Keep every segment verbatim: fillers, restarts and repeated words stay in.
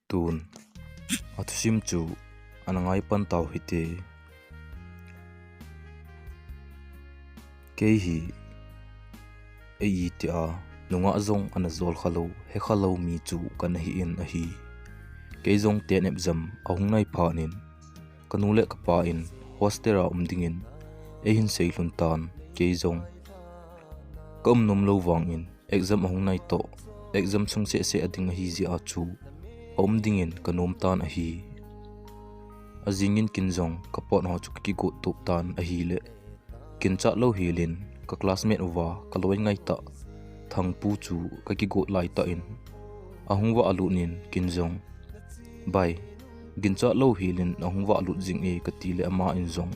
Tun athusim chu ana ngai pan tau hite. Kei hi ei iti a nungah jong ana jol khalou, he khalou mi chu kana hi in ahi. Kei jong ten exam ahung nai phat in kanu le kapa in hostel a um dingin eihin sei lhon tan, kei jong ka um nom lou vangin exam ahung nai toh, exam sung seh seh a ding ahi jeh a chu aum dingin ka nom tan ahi. Ajingin kin jong ka pot ho chu ka kigot tup tan ahile, kin chat lou hilin ka classmate uva ka loi ngai tah Thangpu chu ka kigot lai tah in ahung vah lut in kin jong, "Bai, kin chat lou hilin ahung vah lut jing e," ka ti le ama in jong,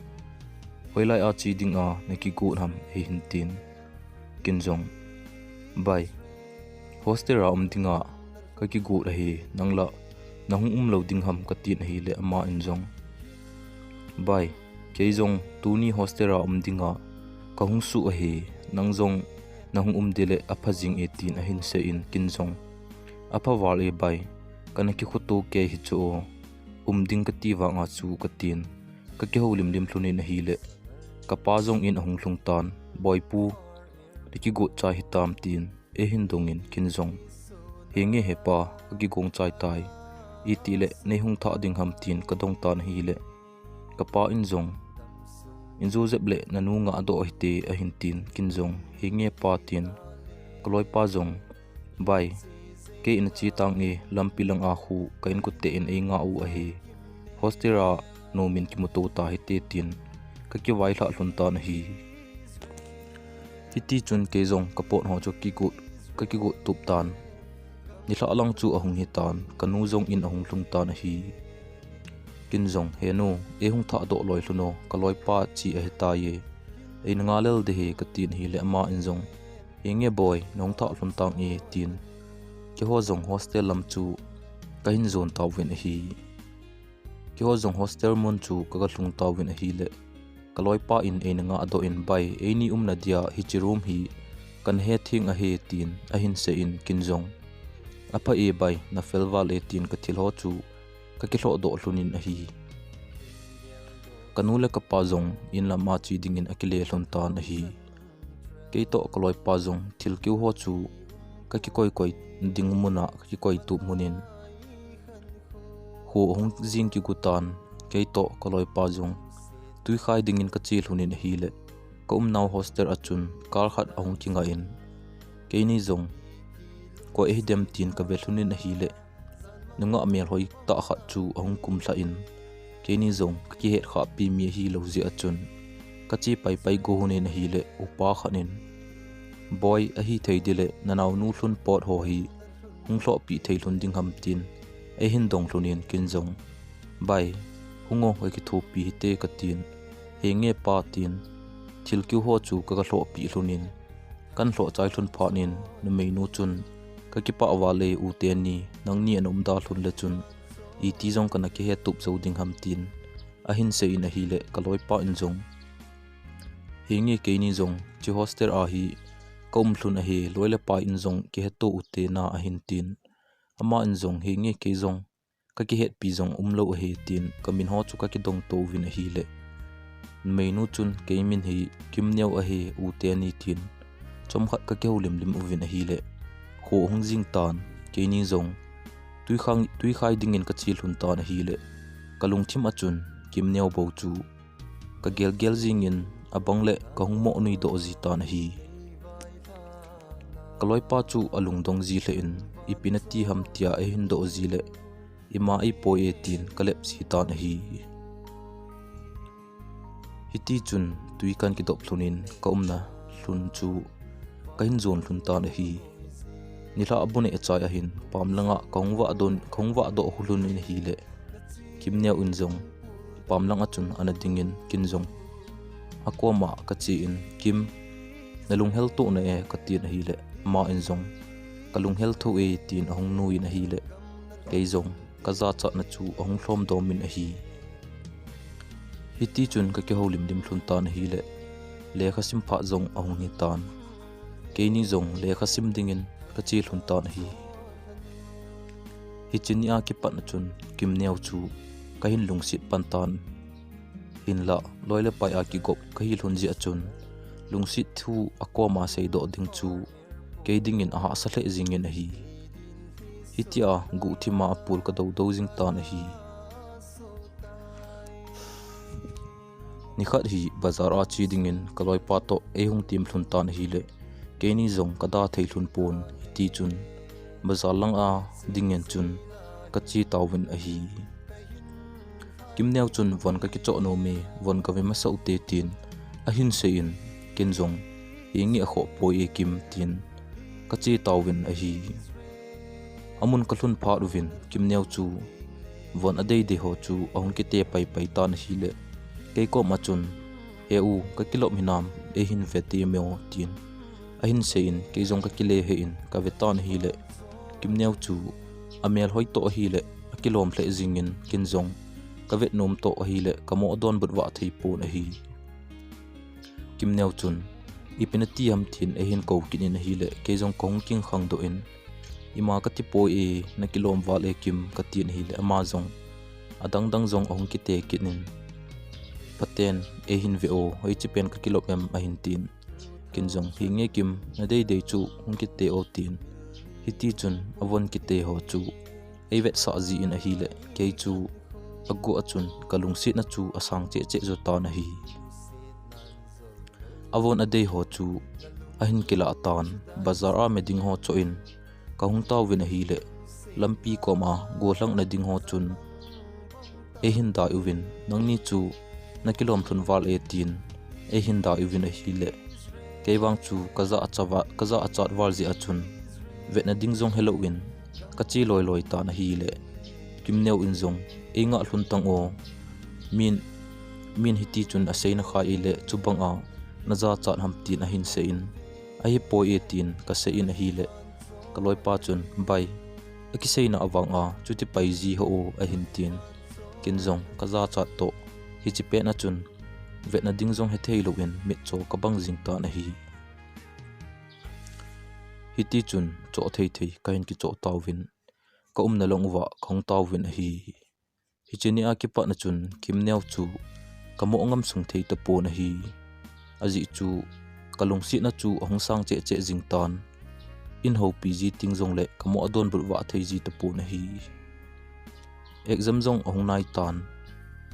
"Hoilai a che ding a na kigot ham?" eihin tin. Kin jong, "Bai, hostel a um ding a ka kigot ahi, nang la na hung um lou ding ham?" ka tin ahile ama in jong, "Bai, kei jong tuni hostel a um ding a ka hung suh ahi, nang jong na hung um ding le apha jing e," tin ahin sei in kin jong, "Apha val e bai, kana kikhoto kei hi chu o, um ding ka ti vang a chu," ka tin ka kihoulim lim lhon in ahile, ka pa jong in ahung lhung tan, "Boipu, na kigot chai hitam?" tin eihin dong in kin jong, "Henge he pa, ka kigong chai tai," iti le, "Nei hung thah ding ham?" tin ka dong tan ahile, ka pa in jong, "In ju jep le na nu ngah doh hite," ahin tin kin jong, "Henge pa," tin ka loipa jong, "Bai, kei in a che tang e, lampi lang a khu ka inkote in ei ngah u ahi, hostel a nom in kimuto ta hite," tin ka kivai lhah lhon tan ahi. Hiti chun kei jong ka pot ho chu kigot, ka kigot tup tan. Nilhah lang chu ahung hi tan, ka nu jong in ahung lhung tan ahi. Kin jong, "He nu, ei hung thah doh loi lhon o, ka loipa che ahi tai e, ei na ngah lel ding ahi," ka tin ahile ama in jong, "Henge boi, na hung thah lhon tang e," tin keiho jong hostel lam chu ka hin jon tauvin ahi. Keiho jong hostel mun chu ka ga lhung tauvin ahile, ka loipa in ei na ngah doh in, "Bai, eini umna dia hiche room hi kana he theng ahi," tin ahin sei in kin jong, "Apha e bai, na fel val e," tin ka thil ho chu ka kilhoh doh lhon in ahi. Ka nu le ka pa jong in lam a che dingin akile lhon tan ahi. Kei toh ka loipa jong thil kiu ho chu ka kikoi koi ding mun a ka kikoi tup mun in, kho ahung jing kigu tan, kei toh ka loipa jong tui khai dingin ka che lhon in ahile, ka umnau hostel a chun car khat ahung kingah in, keini jong koi ahi dem tin ka ve lhon in ahile, nungah melhoi tah khat chu ahung kumlhah in, keini jong ka kihet khahpi mi ahilou jeh a chun, ka che pai pai go lhon in ahile, upa khat in, "Boi, ahi thei ding le na naonu lhun pot ho hi hung lhohpi thei lhon ding ham?" tin eihin dong lhon in kin jong, "Bai, hung o, ka kithopi hite," ka tin, "Henge pa," tin thil kiu ho chu ka ga lhohpi lhon in, kan lhoh chai lhon phat in numeinu chun, "Ka kipah val e u teni, nangni ana um da lhon le chun iti jong kana kihe tup jou ding ham?" tin ahin sei in ahile, ka loipa in jong, "Henge, keini jong hiche hostel a hi ka um lhon ahi, loi le pai in jong kihe to u tena," ahin tin. Ama in jong, "Henge, kei jong ka kihetpi jong umlou ahi," tin ka min ho chu ka kidong to uvin ahile, numeinu chun, "Kei min hi Kimneo ahi u teni," tin chomkhat ka kihoulim lim uvin ahile, kho ahung jing tan, keini jong tui khang, tui khai dingin ka che lhon tan ahile, ka lungthim a chun Kimneo bou chu ka gelgel jingin, abang le ka hung mo nui doh ji tan ahi. Ka loipa chu alungdong ji lheh in, "Ipi nati ham?" tia eihin doh ji le, "Ima eipoi e," tin ka lep ji tan ahi. Hiti chun tui kan kidop lhon in ka umna lhun chu ka hin jon lhon tan ahi. Nilhah bu neh chai ahin pam langa ka hung vah don, ka hung vah doh lhon in ahile, Kimneo in jong pam langa chun ana dingin, kin jong akoma ka che in, "Kim, na lunghel to na e," ka tin ahile, ama in jong, "Ka lunghel tho e," tin ahung nui in ahile, kei jong ka jachatna chu ahung lhom dom in ahi. Hiti chun ka kihoulim lim lhon tan ahile, lekha sim phat jong ahung hi tan. Keini jong lekha sim dingin ka che lhon tan ahi. Hiche nia kipatna chun Kimneo chu kahin lungset pan tan. Hinlah, loi le pai a kigop kahi lhon jeh a chun, lungset thu akoma seidoh ding chu kei dingin ahahsa lheh jingin ahi. Hitia guhthima apul kadou dou jing tan ahi. Nikhat hi bazar a che dingin kaloipa toh eihung tem lhon tan ahileh, keini jong kada thei lhon pon, hiti chun bazar lang a dingin chun kache tauvin ahi. Kimneo chun von kakichoh nom e, von kave masa ute tin ahin seiyin, ken jong, henge akhoh poi e Kim tin kache tauvin ahi. Amun kalhun phat uvin Kimneo chu von adei dei ho chu ahung kite pai pai tan ahileh, kei koma chun, he u, kakilom hinam, eihin ve temo tin ahin seiyin, kei jong kakile hei in kave tan ahileh, Kimneo chu amel hoi toh ahileh akilom lheh jingin, ken jong kavet nom toh ahileh kamoh donbut vah thei pon ahi. Kimneo chun, ipi nati ham tin eihin kou kit in ahileh, kei jong kahung kingkhang doh in, ima kati poi e, nakilom val e Kim, katin ahileh, ama jong adang dang jong ahung kite kit in, phaten eihin ve o, hiche pen kakilom em, ahin tin, ken jong, henge Kim, nadei dei chu hung kite o tin, hiti chun avon kite ho chu eivetsah jin ahileh, kei chu aguh a chun kalungsetna chu asang cheh cheh jo tan ahi. Avon adei ho chu ahin kilah tan, bazar a me ding ho choh in kahung tauvin ahileh, lampi koma gollhang na ding ho chun eihin dai uvin, nangni chu nakilom lhon val e tin eihin dai uvin ahileh, kei vang chu kajachat val jeh a chun vetna ding jong helouvin kache loi loi tan ahileh, Kimneo in jong, eingah lhon tan o, min, min hiti chun aseina khai ileh, chubang a najachat ham tin ahin seiyin, ahipoi e tin kaseiyin ahileh, kaloipa chun, bai, akiseina avang a chuti pai ji hih o, ahin tin, ken jong kajachat toh hiche pet a chun vetna ding jong hethei louvin mitcho kabang jing tan ahi. Hiti chun choh thei thei kahin kichoh tauvin, kaumna lang uva kahung tauvin ahi. Hiche nia kipatna chun Kimneo chu kamoh ngam sung thei tapon ahi. Ajeh chu kalungsetna chu ahung sang cheh cheh jing tan, in houpi ji teng jongleh kamoh donbut vah thei ji tapon ahi. Exam jong ahung nai tan,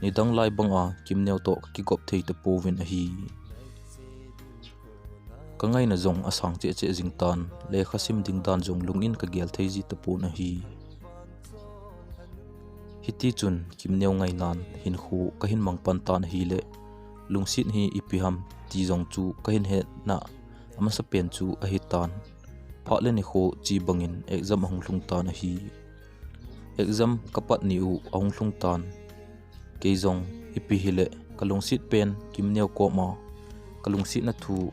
nidang lai banga Kimneo toh kakigop thei tapouvin ahi. Kangaina jong asang cheh cheh jing tan, lekha sim ding dan jong lungin kagel thei ji tapon ahi. Hiti chun Kimneo ngainan hinkho kahin mang pan tan ahileh, lungset hi ipi ham ti jong chu kahin hetna amasapen chu ahitan, phat le nikho che bangin exam ahung lhung tan ahi. Exam kapat ni u ahung lhung tan, kei jong ipi hileh kalungset pen Kimneo koma kalungsetna thu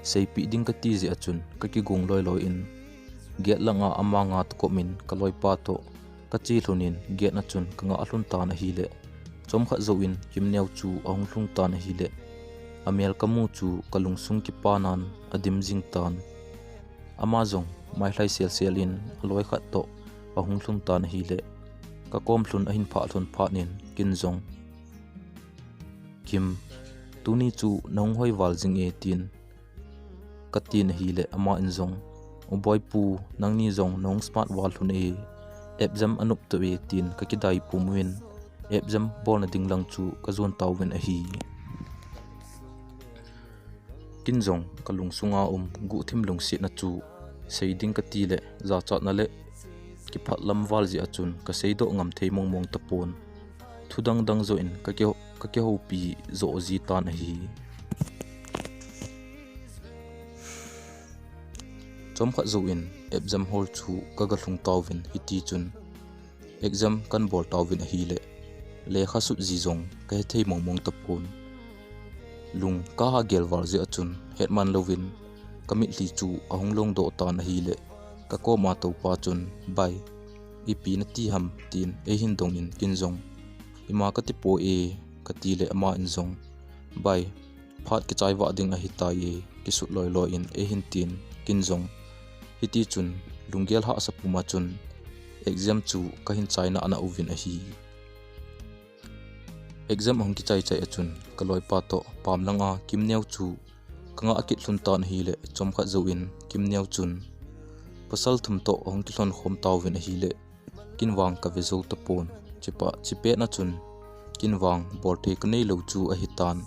seipeh ding kati jeh a chun kakigong loi loi in, gate langa amanga tokom in kaloipa toh kache lhon in gate na chun kangah lhon tan ahileh, chomkhat jouvin Kimneo chu ahung lhung tan ahileh, amel kamu chu kalungsung kipanan adim jing tan. Ama jong mailhai sel sel in aloi khat toh ahung lhung tan ahileh, kakom lhun ahin phah lhun phat in ken jong, Kim, tuni chu nahung hoi val jing e tin katin ahileh, ama in jong, O boipu, nangni jong nahung smart val lhon e, exam anop tave tin kakidai pum uvin, exam bolna ding lang chu kajon tauvin ahi. Ken jong kalungsunga um guhthim lungsetna chu sei ding kati leh jachatna leh kiphatlam val jeh a chun kaseidoh ngam thei mong mong tapon. Thu dang dang joh in kaki, kakihoupi joh ji tan ahi. Chomkhat jouvin exam hall chu kaga lhung tauvin hiti chun exam kabol tauvin ahileh, lekha sut ji jong kahethei mong mong tapon. Lung kaha gel val jeh a chun hetman louvin kamitlhi chu ahung longdoh tan ahileh, kakoma toupa chun, Bai, ipi nati ham? tin eihin dongin ken jong, Ima kati poi e, kati leh ama in jong, Bai, phat kichai vah ding ahitai e, kisut loi loi in eihin tin ken jong, hiti chun lunggel hahsa puma chun exam chu kahin chaina ana uvin ahi. Exam ahung kichai chai a chun kaloipa toh pam langa Kimneo chu kanga akit lhun tan ahile, chomkhat jouvin Kimneo chun pasal thum toh ahung kilhon khom tauvin ahile, kin vang kave jou tapon. Chipa, chipet na chun kin vang bolthei kanei lou chu ahitan.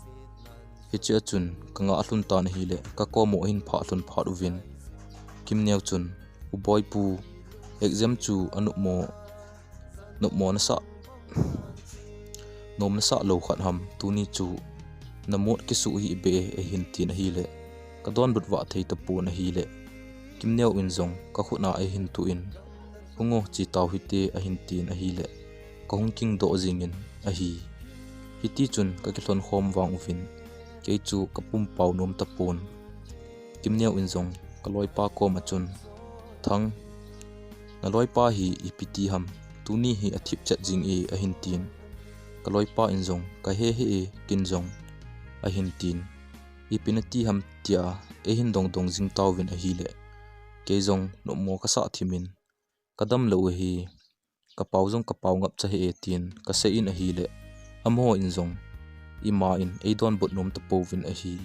Hichea chun kanga alhun tan ahile, kakom u ahin phah lhun phat uvin Kimneo chun, "U boipu, exam chu anopmo, nopmo nasah, nom nasah lou khat ham, tuni chu na mood kisuh hih beh e," ahin tin ahile, kadonbut vah thei tapon ahile, Kimneo in jong kakhut a eihin tuh in, "Hung o, che tau hite," ahin tin ahile, kahung kingdoh jingin ahi. Hiti chun kakilhon khom vang uvin, kei chu kapum pau nom tapon. Kimneo in jong kaloipa kom a chun, "Thang, naloipa hi ipi ti ham, tuni hi athip chet jing e," ahin tin. Kaloipa in jong, "Kahe hih e, kin jong," ahin tin. "Ipi nati ham?" tia eihin dongdong jing tauvin ahile, kei jong nopmo kasah thimin, "Kadam lou ahi, kapau jong kapau ngap cha hih e," tin kasei in ahile, amaho in jong ima in eidonbut nom tapouvin ahi.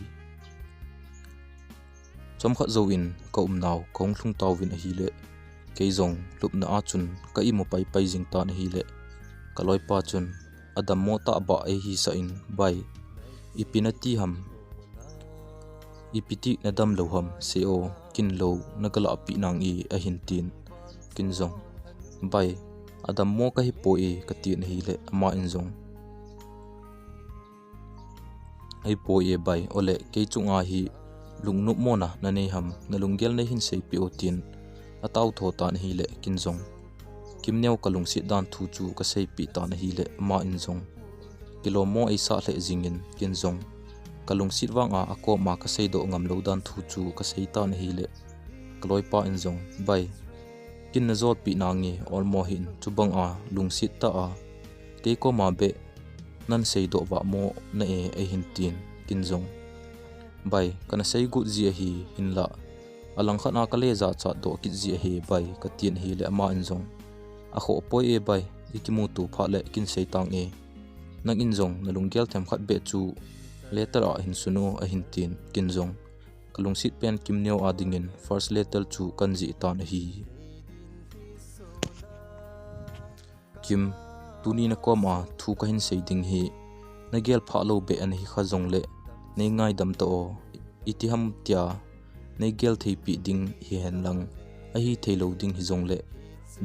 Chomkhat jouvin kaumnau kahung lhung tauvin ahile, kei jong lupna a chun ka imu paipai jing tan ahile, kaloipa chun adammo tah bah eihisah in, "Bai, ipi nati ham? Ipi ti nadam lou ham? Sei o, kin lou nagalah peh nange," ahin tin. Kin jong, "Bai, adammo kahipoi e," katin ahile, ama in jong, "Ahipoi e bai, ole kei chunga hi lungnopmona nanei ham, nalunggel neihin seipeh o," tin atao tho tan ahile, kin jong Kimneo kalungset dan thu chu kaseipeh tan ahile, ama in jong kilommo eisah lheh jingin, kin jong kalungset vanga akoma kaseidoh ngam lou dan thu chu kasei tan ahile, kaloipa in jong, "Bai, kin najolpeh nange, olmo hih in, chubanga lungset tah a kei koma beh nan seidoh vahmo na e," eihin tin, kin jong, "Bai, kana seigot ji ahi, hinlah alangkhat a kale jachat doh kit ji ahi bai," katin ahile, ama in jong, "Akhohpoi e bai, ikimuto phat le kin sei tange. Nangin jong nalunggel themkhat beh chu letter a hin sun o," ahin tin, kin jong kalungset pen Kimneo a dingin first letter chu kan jih tan ahi. "Kim, tuni nakoma thu kahin sei ding hi, nagel phah lou beh ana hikha jongle, neingaidam tao, iti ham tia neigel theipeh ding hihen lang, ahi theilou ding hijongle,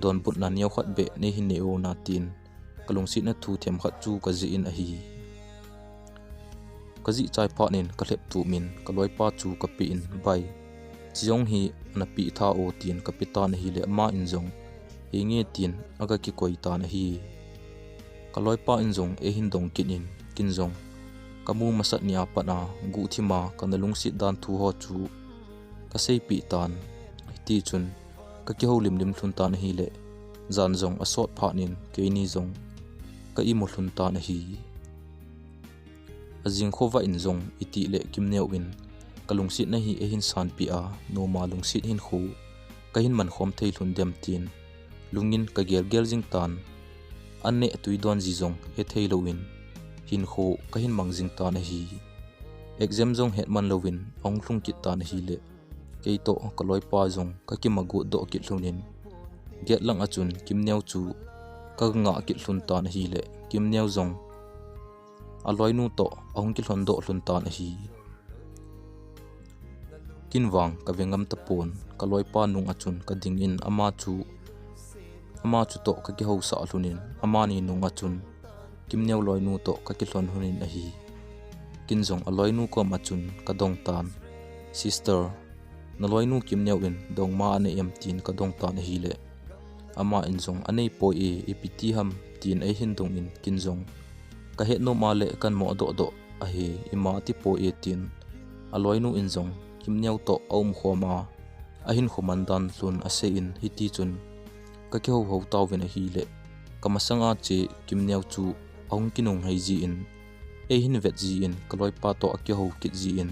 donbutna neokhat beh neihin nei o," natin, kalungsetna thu themkhat chu kajih in ahi. Kajih chai phat in kalhep tup in kaloipa chu kapeh in, "Bai, chi jong hi napeh tha o," tin kapeh tan ahile, ama in jong, "Henge," tin aga kikoi tan ahi. Kaloipa in jong eihin dong kit in, kin jong kamu masat nia pat a guhthima kana lungset dan thu ho chu kaseipeh tan. Hiti chun kakihou limlim lhun tan ahile, jan jong asot phat in keini jong ka imu lhun tan ahi. Ajing khovah in jong itile Kimneo in kalungsetna hi eihin sanpeh a, noma lungset hinkho kahin mankhom thei lhun dem tin lungin kagelgel jing tan, aneh tui don ji jong hethei louvin hinkho kahin mang jing tan ahi. Exam jong hetman louvin ahung lhung kit tan ahile, kei toh kaloipa jong kakima got doh kit lhun in, gate lang a chun Kimneo chu kaga ngah kit lhun tan ahile, Kimneo jong aloinu toh ahung kilhon doh lhun tan ahi. Kin vang kave ngam tapon, kaloipa nung a chun kading in ama chu, ama chu toh kakihousah lhun in, amani nung a chun Kimneo loinu toh kakilhon lhun in ahi. Kin jong aloinu kom a chun kadong tan, "Sister, naloinu Kimneo in dongma anei em?" tin kadong tan ahile, ama in jong, "Anei poi e, ipi ti ham?" tin eihin dong in, kin jong, "Kahet nom a le kahin mo dohdoh ahi, ima ati poi e," tin aloinu in jong Kimneo toh aumkhom a, ahinkho man dan lhun asei in, hiti chun kakihouhou tauvin ahile, kamasanga che Kimneo chu ahung kinunghei ji in, eihin vet ji in, kaloipa toh akihou kit ji in,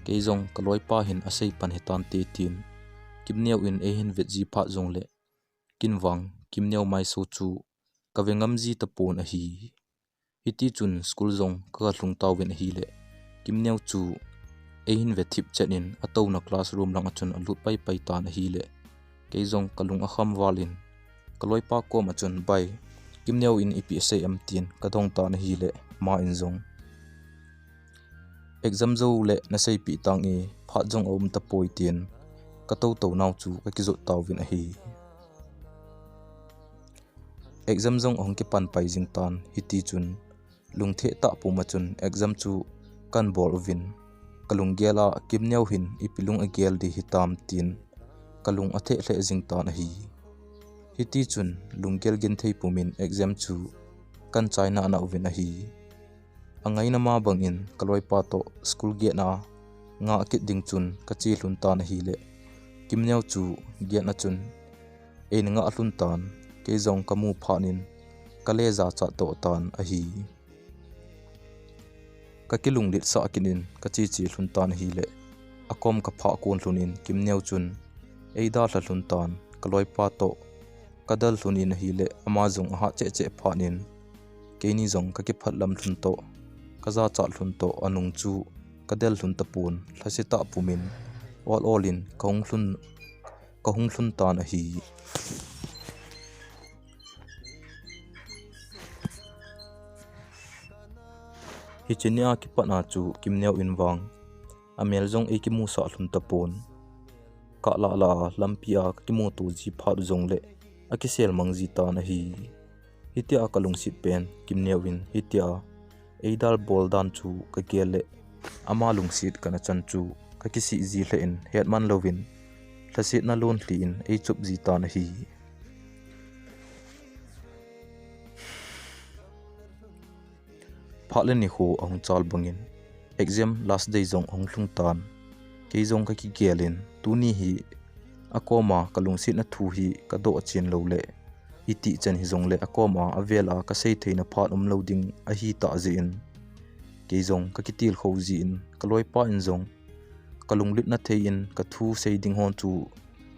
kei jong kaloipa hin asei pan hitante tin Kimneo in eihin vet ji phat jongle, kin vang Kimneo maiso chu kave ngam ji tapon ahi. Hiti chun school jong kaga lhung tauvin ahile, Kimneo chu eihin ve thip chet in atouna classroom lang achun alut paipai tan ahile, kei jong kalung akham val in, kaloipa kom achun, "Bai, Kimneo in ipi asei em?" tin kadong tan ahile, ama in jong, "Exam jou le naseipeh tange, phat jong aum tapoi," tin katou tou nau chu kakijot tauvin ahi. Exam jong ahung kipan pai jing tan, hiti chun lungthim tah pum achun exam chu kahin bol uvin, kalunggel a Kimneo hin ipi lung agel ding hitam tin kalung atheh lheh jing tan ahi. Hiti chun lunggel genthei pumin exam chu kahin chai nana uvin ahi. Angaina ma bangin kaloipa toh school gate a ngah kit ding chun kache lhun tan ahile, Kimneo chu gate achun eina ngah lhun tan, kei jong kamu phat in kale jachat toh tan ahi. Kakilunglhit sah kit in kache che lhun tan ahile, akom kaphah kon lhun in Kimneo chun eidalha lhun tan, kaloipa toh kadel lhun in ahile, ama jong ahat cheh cheh phat in, keini jong kakiphat lam lhun toh, kajachat lhun toh, anung chu kadel lhun tapon, lhasetah pumin ol ol in kahung lhun, kahung lhun tan ahi. Hiche nia kipat a chu Kimneo in vang amel jong eikimusah lhun tapon. Kalah lah a lampi a kakimuto ji phat u jongle akisel mang ji tan ahi. Hitia kalungset pen Kimneo in hitia eidal bol dan chu kagel le, ama lungset kana chan chu kakisih ji lheh in, hetman louvin lhasetna lonlhi in eichup ji tan ahi. Phat le nikho ahung chal bangin exam last day jong ahung lhung tan, kei jong kakigel in, tuni hi akoma kalungsetna thu hi kadoh chen lou le, itih chan hijongle akoma avel a kasei theina phat umlou ding ahitah jeh in, kei jong kakitilkhou ji in, kaloipa in jong kalunglhitna thei in kathu sei ding hon chu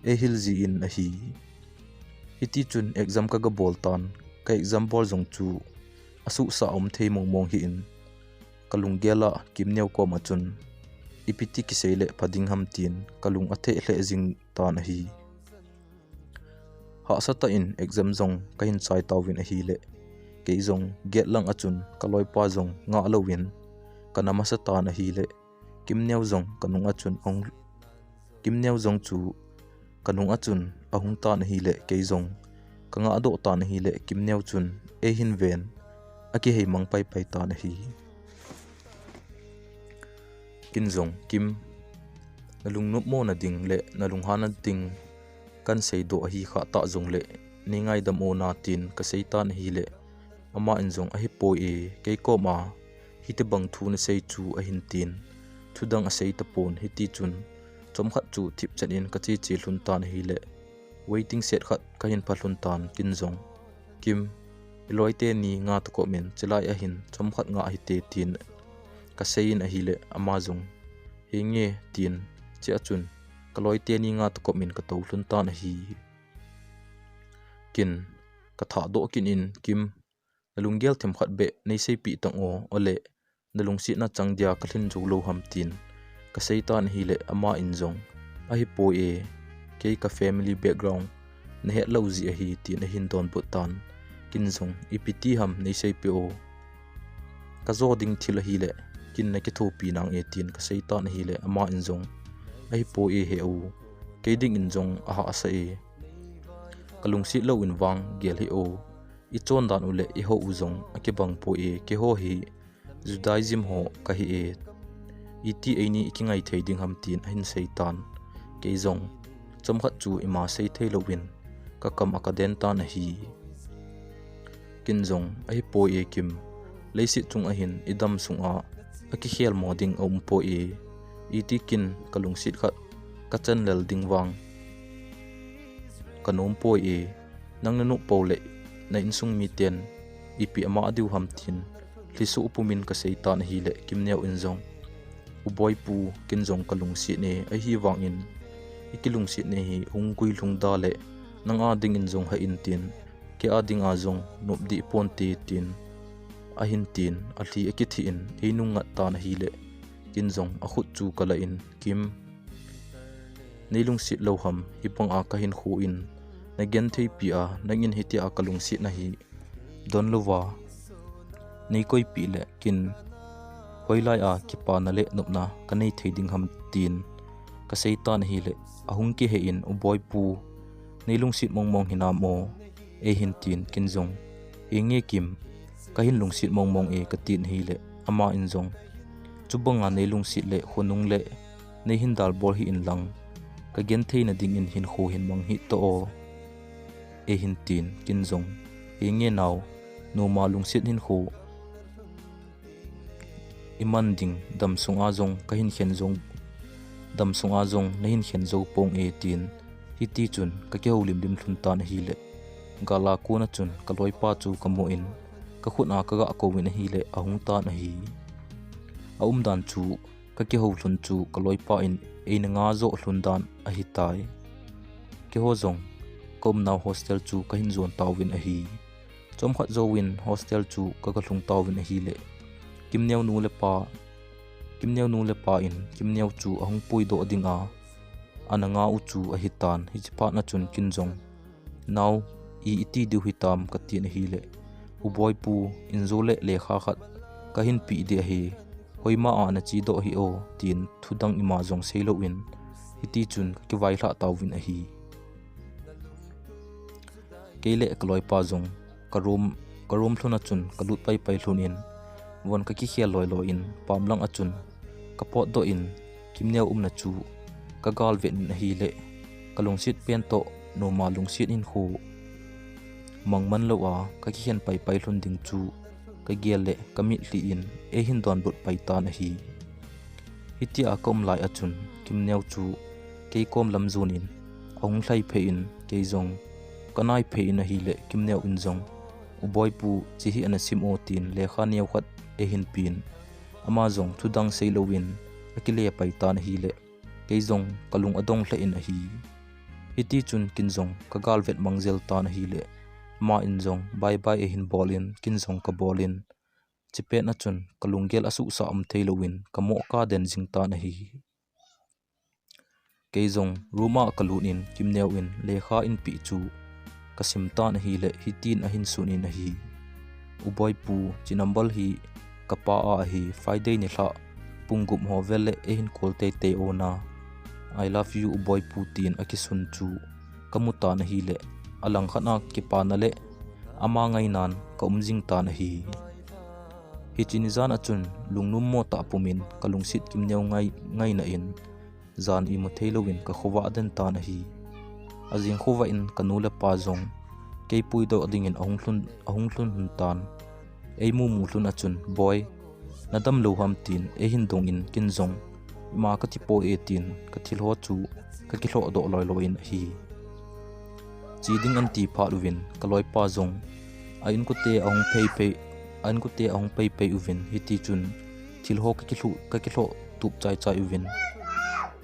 eihil ji in ahi. Hiti chun exam kaga bol tan, ka exam bol jong chu asuhsah um thei mong mong hih in, kalunggel a Kimneo kom achun, ipi ti kisei le pha ding ham tin kalung atheh lheh jing tan ahi. Hahsa tah in exam jong kahin chai tauvin ahile, kei jong gate lang achun kaloipa jong ngah louvin kana masa tan ahile, Kimneo jong kanung achun ahung, Kimneo jong chu kanung achun ahung tan ahile, kei jong kangah doh tan ahile, Kimneo chun eihin ven akihei mang paipai tan ahi. Kin jong, Kim, nalungnopmo na ding le nalunghan na ding kahin seidoh ahi khah tah jongle, neingaidam o natin kasei tan ahile, ama in jong, ahipoi e, kei koma hitibang thu nasei chu ahin tin, thudang asei tapon, hiti chun chomkhat chu thipchan in kacheche lhun tan ahile, waiting shed khat kahin pha lhun tan, kin jong, Kim, iloi teni ngah tokop in, chulai ahin chomkhat ngah hite tin kasei in ahile, ama jong, henge tin, chea chun kaloi teni ngah tokop in katou lhun tan ahi. Kin, kathahdoh kit in, Kim, nalunggel themkhat beh neiseipeh tang o, ole nalungsetna chang dia kalhin jou lou ham tin kasei tan ahile, ama in jong, ahipoi e, kei ka family background nahet lou jeh ahi tin ahin donbut tan, kin jong, ipi ti ham neiseipeh o, kajo ding thil ahile kin nakithopi nange tin kasei tan ahile, ama in jong, ahipoi e, he u, kei dingin jong ahahsa e, kalungset louvin vang gel hih o, ichondan u le ihou u jong akibang poi e, keiho hi Judaism ho kahi e, iti eini ikingai thei ding ham tin ahin sei tan, kei jong chomkhat chu ima sei thei louvin kakam a kaden tan ahi. Kin jong, ahipoi e Kim, leiset chung ahin idam sunga akikhel mo ding aumpoi e, iti kin kalungset khat kachan lel ding vang kanom poi e, nang nanop pou le na insung miten ipi ama diu ham tin lhiso pumin kasei tan ahile, Kimneo in jong, U Boipu, kin jong kalungset e, ahivangin Ikilungsetna hi hung guilhung da le nang a dingin jong hah in tin, kei a dinga jong nop dih ponte tin ahin tin, alhi akithih in einung ngat tan ahile, ken jong akhut chu kala in, Kim, nei lungset lou ham, hibanga kahinkho in nagentheipi a, nangin hitia kalungsetna hi donlouva neikoipeh le ken hoilai a kipana le nopna kanei thei ding ham, tin kasei tan ahile, ahung kihei in, U Boipu, nei lungset mongmong hinam o, eihin tin, ken jong, Henge Kim, kahin lungset mongmong e, katin ahile, aman jong, Chubanga nei lungset le khonung le neihin dalbol hih in lang, kagentheina dingin hinkho hin mang hih toh o, eihin tin, ken jong, Henge nao, noma lungset hinkho iman ding, damsunga jong kahin khen jou, damsunga jong nahin khen jou ponge, tin, hitichun kakihoulimlim lhon tan ahile, gal a kona chun kaloipa chu kamu in, kakhut a kaga kouvin ahile, ahung tan ahi. Aumdan chu kakihou lhon chu kaloipa in eina nga joh lhon dan ahitai. Keiho jong kaumnau hostel chu kahin jon tauvin ahi. Chomkhat jouvin hostel chu kaga lhung tauvin ahile, Kimneo nu le pa, Kimneo nu le pa in Kimneo chu ahung puidoh dinga ana nga u chu ahitan, hiche phatna chun ken jong, Nao, i iti diu hitam, katin ahile, U Boipu, injo le lekha khat kahin peh ding ahi, hoima a nachedoh hih o, tin thudang ima jong seilouvin, hitichun kakivailhah tauvin ahi. Kei le kaloipa jong karoom, karoom lhon a chun kalut paipai lhon in, von kakikhel loiloi in, pam lang a chun kapotdoh in, Kimneo umna chu kagalvet in ahile, kalungset pen toh noma lungset hinkho mangman lou a kakikhen paipai lhon ding chu kagel le kamitlhi in eihin donbut pai tan ahi. Hitia kaum lai a chun Kimneo chu kei kom lam jon in ahung lhai phei in, kei jong kanai phei in ahile, Kimneo in jong, U Boipu, che hi ana sim o, tin lekha neokhat eihin pen, ama jong thudang seilouvin akile pai tan ahile, kei jong kalung adong lheh in ahi. Hitichun ken jong kagalvet mang jel tan ahile, aman jong bye bye eihin bol in, ken jong kabol in, chupet na chun kalunggel asuhsah um theilouvin kamoh kaden jing tan ahi. Kei jong room a kalut in Kimneo in lekha eipeh chu kasim tan ahile, hitin ahin sun in ahi. U Boipu, hiche number hi kapa a ahi, Friday nilhah pung gup ho vel le eihin call teitei o na. I love you, U Boipu, tin akisun chu kamu tan ahile, alangkhat a kipana le ama ngainan kaum jing tan ahi. Hiche nijan a chun lungnom mo tah pumin kalungset Kimneo ngai, ngaina in jan imu theilouvin kakhovah den tan ahi. Ajing khovah in kanu le pa jong kei puidoh dingin ahung lhun, ahung lhun lhon tan. Eimu mu lhon a chun, Boi, nadam lou ham, tin eihin dong in, ken jong, Ima kati poi e, tin kathilho chu kakilhoh doh loiloi in ahi. Che ding anti phat uvin kaloipa jong a inkote ahung phei phei, a inkote ahung phei phei uvin, hitichun thilho kakilhu, kakilhoh tup chai chai uvin,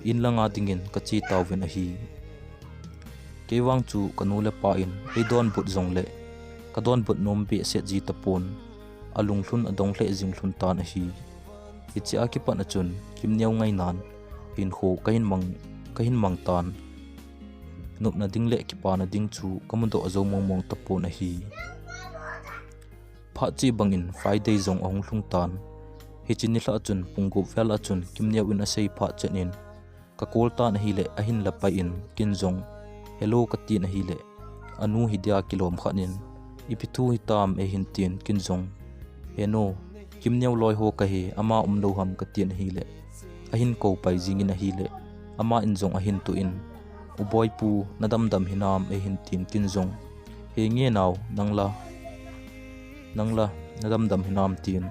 in langa dingin kache tauvin ahi. Kei vang chu kanu le pa in eidonbut jongle kadonbut nom behseh ji tapon, alunglhun adong lheh jing lhon tan ahi. Hiche a kipat a chun Kimneo ngainan hinkho kahin mang, kahin mang tan. Nopna ding le kipana ding chu kamudoh jou mongmong tapon ahi. Phat cheh bangin Friday jong ahung lhung tan. Hiche nilhah a chun pung gup vel a chun Kimneo in asei phat chet in ka call tan ahile, ahin la pai in, ken jong, Hello, katin ahile, anu hi dia kilom khat in, Ipi thu hitam, eihin tin, ken jong, He nu, Kimneo loi ho kahi, ama umlou ham, katin ahile, ahin kou pai jing in ahile, aman jong ahin toh in, U Boipu, nadamdam hinam, eihin tin, ken jong, Henge nao, nang la, nang la, nadamdam hinam, tin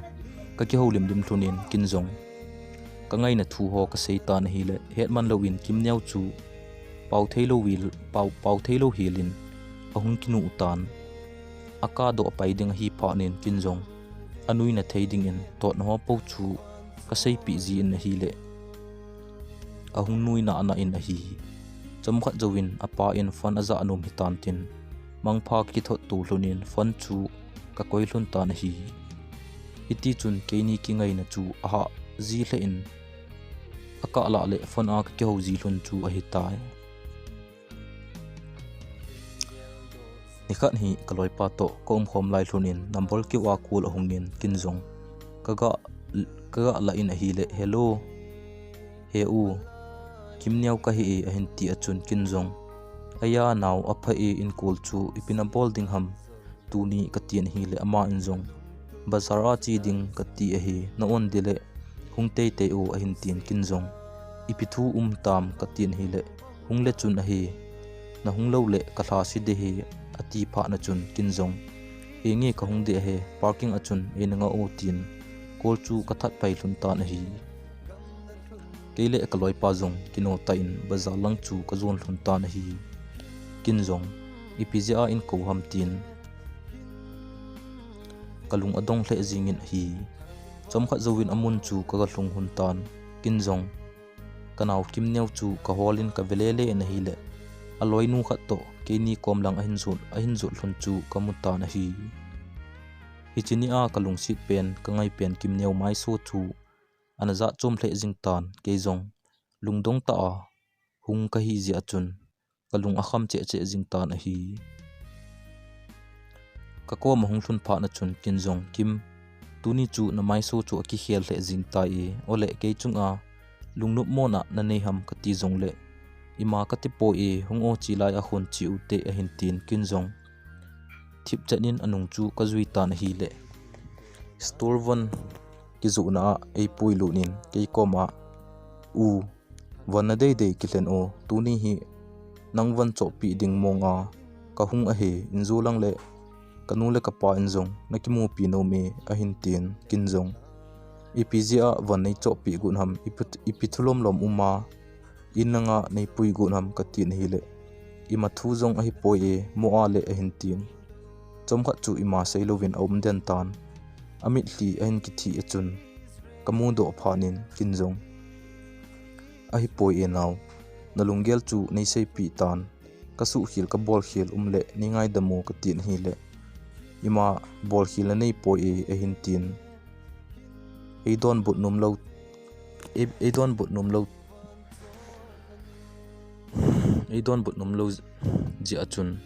kakihoulimlim lhon in, ken jong kangaina thu ho kasei tan ahile, hetman louvin Kimneo chu pao theilou vil, pao, pao theilou hel in ahung kinuh tan. Akah doh pai ding ahi phat in, ken jong anuina thei dingin totna ho po chu kaseipeh jin ahile, ahung nuina ana in ahi. Chomkhat jouvin apa in phone ajah nom hitan tin, mangpha kithot to lhon in phone chu kakoi lhon tan ahi. Hiti chun keini kingaina chu ahah ji lheh in, akah lah le phone a kakihou ji lhon chu ahitai. Nikhat hi kaloipa toh kaumkhom lai lhon in number keu a call ahung in kin jong kaga, kaga lah in ahile, "Hello, he u, Kimneo kahi e," ahin ti a chun kin jong, "Aya nao, apha e, in call chu ipi nabol ding ham tuni," kati in ahile ama in jong, "Bazar a che ding kati ahi, na on dile hung teitei o," ahin tin kin jong, "Ipi thu um tam?" kati in ahile, "Hung le chun ahi, nahung lou le kalha se ding ahi," ati phat na chun kin jong, "Henge, kahung ding ahi, parking a chun eina nga o," tin call chu kathat pai lhon tan ahi. Kei le kaloipa jong kino tah in bazar lang chu kajon lhon tan ahi. Kin jong, "Ipi jeh a in kou ham?" tin kalung adong lheh jing in ahi. Chomkhat jouvin amun chu kaga lhung lhon tan. Kin jong, kanao Kimneo chu kahol in kave lele in ahile, aloinu khat toh keini kom lang ahin jot, ahin jot lhon chu kamu tan ahi. Hiche ni a kalungset pen, kangai pen Kimneo maiso chu ana jat chom lheh jing tan, kei jong lungdong tah a hung kahi jeh a chun kalung akham cheh cheh jing tan ahi. Kakom ahung lhun phat na chun kin jong, "Kim, tuni chu namaiso chu akikhel lheh jing tai e, ole kei chunga lungnop mona nanei ham?" kati jongle, "Ima kati poi e, hung o, che lai a hung che u te," ahin tin kin jong thipchet in anung chu kajui tan ahile, store von kijohna a eipui lut in kei kom a, "U, von nadei dei kilhen o, tuni hi nang von chohpeh ding mong a kahung ahi, in jo lang le kanu le kapa in jong nakimupi nom e," ahin tin kin jong, "Ipi jeh a von nei chohpeh got ham, ipi, ipi thu lom lom um a in nanga neipui got ham?" kati in ahile, "Ima thu jong ahipoi e, mo a le," ahin tin. Chomkhat chu ima sei louvin aum den tan. Amitlhi ahin kithi a chun kamudoh phat in kin jong, "Ahipoi e nao, nalunggel chu neiseipeh tan, kasuhkhel kabolkhel um le neingaidam o," kati in ahile, "Ima bolkhel nanei poi e," ahin tin, "Eidonbut nom lou, ei, eidonbut nom lou, eidonbut nom lou jeh a chun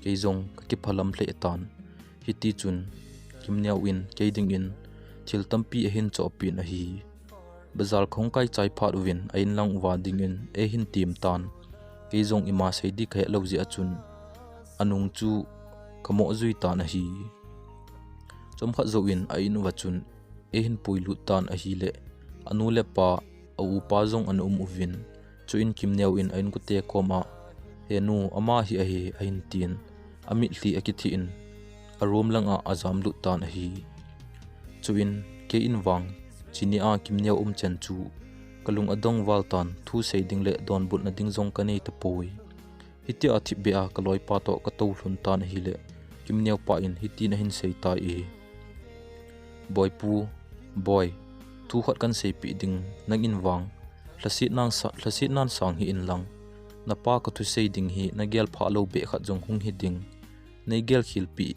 kei jong kakiphalam lheh tan. Hiti chun Kimneo in kei dingin thil tampi ahin chohpeh in ahi. Bazar kahung kai chai phat uvin a-in lang uva dingin eihin tem tan. Kei jong ima sei ding kahet lou jeh a chun anung chu kamoh jui tan ahi." Chomkhat jouvin a-in uva chun eihin puilut tan ahile, anu le apa, a-upa jong ana um uvin. Chuin Kimneo in a-inkote kom a, "He nu, ama hi ahi," ahin tin, amitlhi akithi in a-room lang a ajam lut tan ahi. Chuin kei in vang, hiche ni a Kimneo umchan chu kalung adong val tan, thu sei ding le donbutna ding jong kanei tapoi. Hitia thipbeh a kaloipa toh katou lhun tan ahile, Kimneo pa in hitin ahin sei tai e, "Boipu, Boi, thu khat kahin seipeh ding, nang in vang lhasetnan sa-, lhasetnan sang hih in lang, napa kathusei ding hi nagel phah lou beh khat jong hung hi ding, neigel khelpeh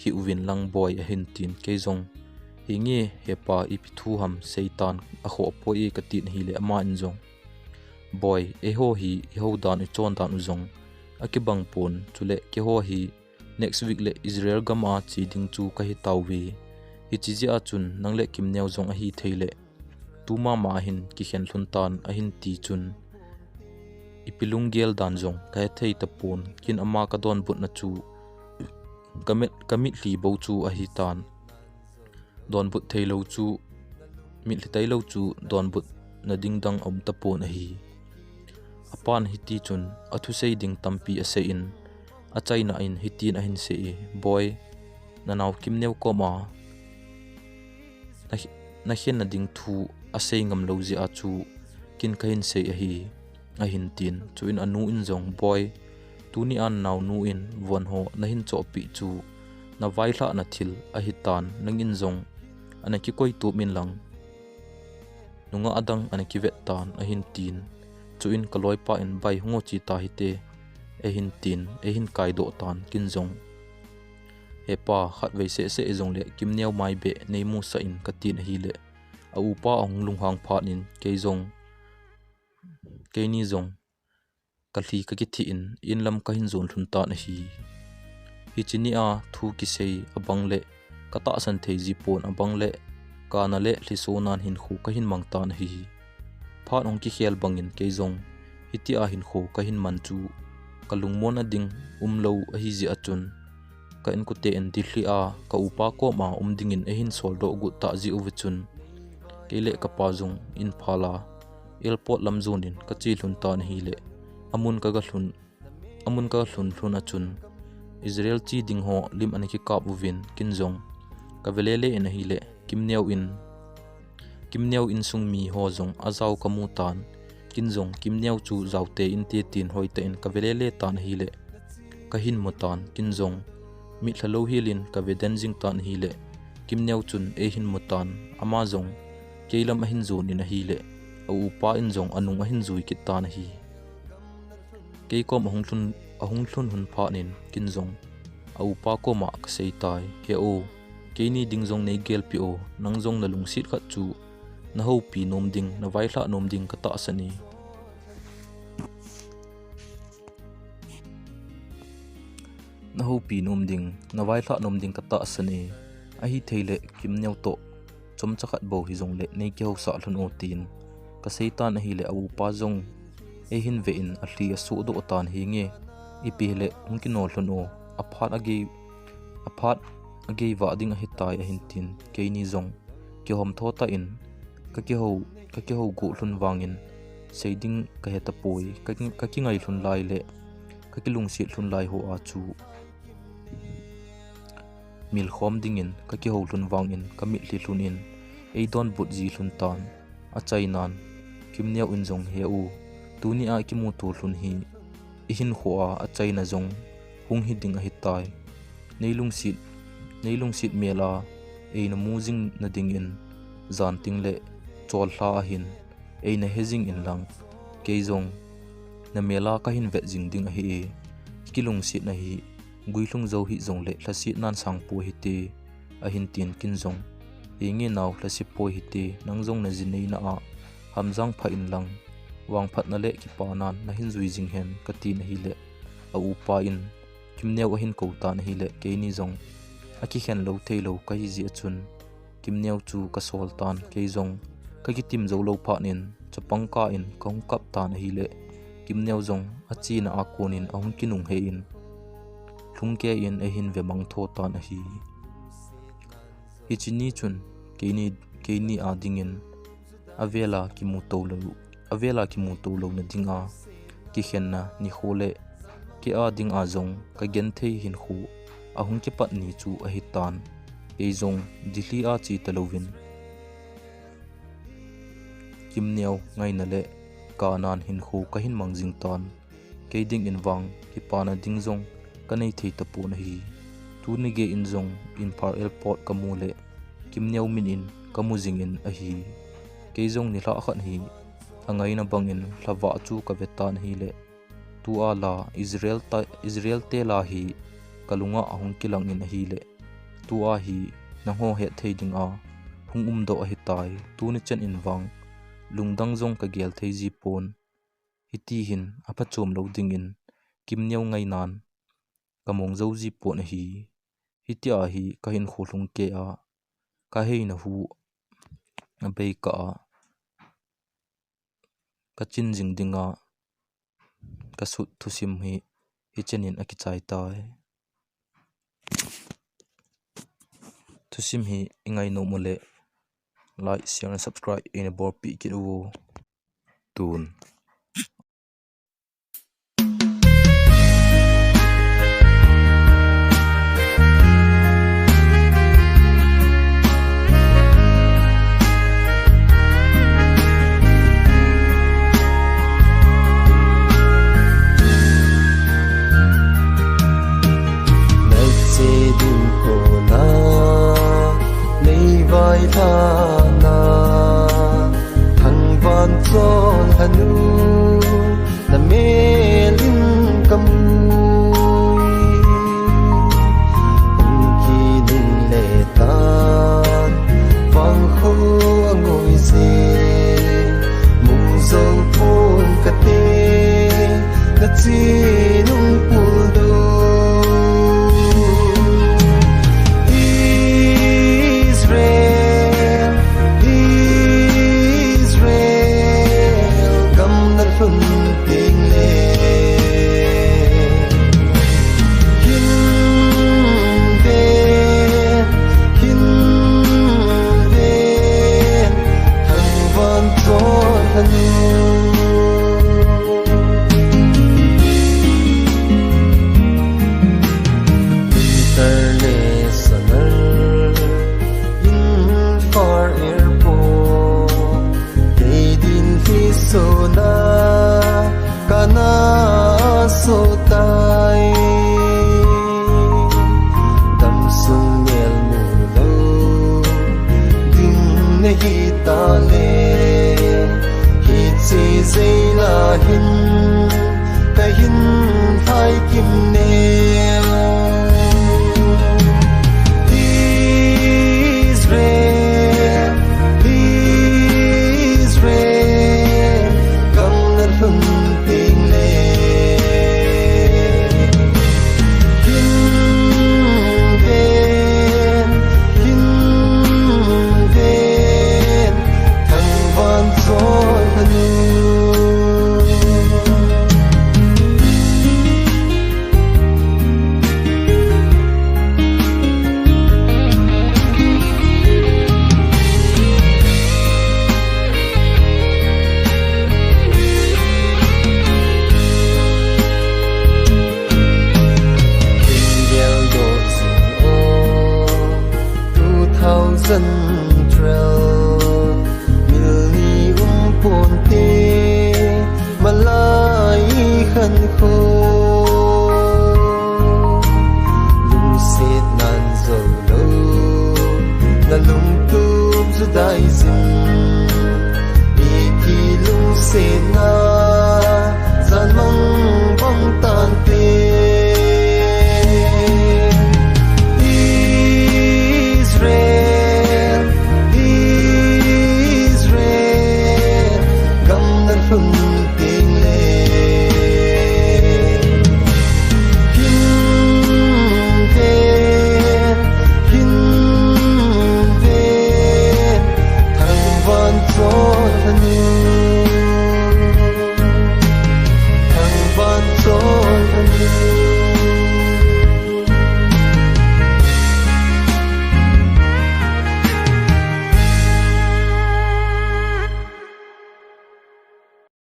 hih uvin lang Boi," ahin tin, kei jong, "Henge hepa, ipi thu ham, seitan, akhoh poi e," katin ahile ama in jong, "Boi, eiho hi ihou dan u, ichon dan u jong akibang pon, chule keiho hi next week le Israel gam a che ding chu kahi tauve. Hiche jeh a chun nang le Kimneo jong ahithei le tumama hin kikhen lhun tan," ahin ti chun, ipi lunggel dan jong kahethei tapon, kin ama kadonbutna chu kamit, kamitlhi bou chu ahitan. Donbut theilou chu, mitlhi tailou chu donbutna ding dang aum tapon ahi. Apan hiti chun athusei ding tampi asei in, achaina in hitin ahin sei e, "Boi, nanao Kimneo kom a na, nakhenna ding thu asei ngam lou jeh a chu kin kahin sei ahi," ahin tin. Chuin anu in jong, "Boi, tuni a naonu in von ho nahin chohpeh chu navailhahna thil ahitan, nang in jong ana kikoi tup in lang, nungah adang ana kivet tan," ahin tin. Chuin kaloipa in, "Bai, hung o chi ta hite," eihin tin, eihin kaidoh tan, kin jong, "He pa, khatvei seh seh jongle Kimneo mai beh nei musah in," katin ahile, a upa ahung lunghang phat in, kei jong, keini jong, kalhi kakithih in, in lam kahin jon lhun tan ahi. Hiche nia thu kisei abang le, katahsan thei ji pon abang le, kana le lhiso nan hinkho kahin mang tan ahi. Phat hung kikhel bangin kei jong, hitia hinkho kahin man chu, kalungmon a ding umlou ahi jeh a chun, ka inkote in Delhi a ka upa koma um dingin eihin soldoh got tah jeh uva chun, kei le kapa jong Imphal a airport lam jon in kache lhun tan ahile, amun kaga lhun, amun kaga lhun lhun a chun, Israel che ding ho lim ana kikap uvin, kin jong kave lele in ahile, Kimneo in, Kimneo insung mi ho jong ajao kamu tan, kin jong Kimneo chu jaote inte tin hoitah in kave lele tan ahile, kahin mu tan, kin jong mitlha louhel in kave den jing tan ahile, Kimneo chun eihin mu tan, ama jong kei lam ahin jon in ahile, a upa in jong anung ahin jui kit tan ahi. Kei kom ahung lhun, ahung lhun lhun phat in, kin jong a upa koma kasei tai, "He o, keini ding jong nei gelpi o, nang jong nalungset khat chu nahoupi nom ding, navaihlah nom ding katahsan e. Nahoupi nom ding, navaihlah nom ding katahsan e. Ahithei le Kimneo toh chomcha khat bou hijongle nei kihousah lhun o," tin kasei tan ahile, a upa jong eihin ve in alhi asohdoh tan, "Henge, ipi hile hung kinol lhun o, aphat agei, aphat agei vah ding ahitai," ahin tin, keini jong kihom tho tah in, kakihou, kakihou got lhun vangin, sei ding kahe tapoi, ka, kakingai lhun lai le kakilungset lhun lai ho a chu, milkhom dingin kakihou lhun vangin, kamitlhi lhun in eidonbut ji lhun tan. Achainan Kimneo in jong, "He u, tunia kimuto lhun hi ihinkho a achaina jong hung hi ding ahitai. Nei lungset, nei lungset mel a eina mu jing nadingin, jan ting le chollha ahin eina he jing inlang, kei jong namel a kahin vet jing ding ahi e. Kilungsetna hi guilhung jou hih jongle lhasetnan sangpoi hite," ahin tin, kin jong, "Henge nao, lhasepoi hite, nang jong najineina a hamjang pha inlang, vangphatna le kipanan nahin jui jing hen," katin ahile, a upa in Kimneo ahin kou tan ahile, keini jong akikhen lou theilou kahi jeh a chun, Kimneo chu kasol tan, kei jong kakitim jou lou phat in, chapang kah in kahung kap tan ahile, Kimneo jong achena a konin ahung kinung he in, lhungkei in eihin ve mang tho tan ahi. Hiche ni chun keini, keini a dingin avela kimuto lou, avela kimuto louna dinga kikhenna nikho le kei a dinga jong kagenthei hinkho ahung kipat ni chu ahitan. Kei jong Delhi a che talouvin, Kimneo ngaina le kanan hinkho kahin mang jing tan. Kei dingin vang kipana ding jong kanei thei tapon ahi. Tuni geiyin jong Imphal Airport kamu le Kimneo min in kamu jingin ahi. Kei jong nilhah khat hi angaina bangin lhavah chu kave tan ahile, tua la Israel ta, Israel te la hi kalunga ahung kilangin ahile, tua hi nangho hetthei dinga hung umdoh ahitai. Tuni chan in vang lungdang jong kagel thei jipon. Hiti hin aphachom lou dingin Kimneo ngainan kamong jou jipon ahi. Hitia hi kahinkho lhungkei a, kaheina hu abeikah a, kachin jing dinga kasut thusim hi hichan in akichai tai. Thusim hi ingai nom ule, like, share and subscribe ina bolpeh kit uvo. Tun. Nache ding kona, nei vailhahna, thangvahchol hanu.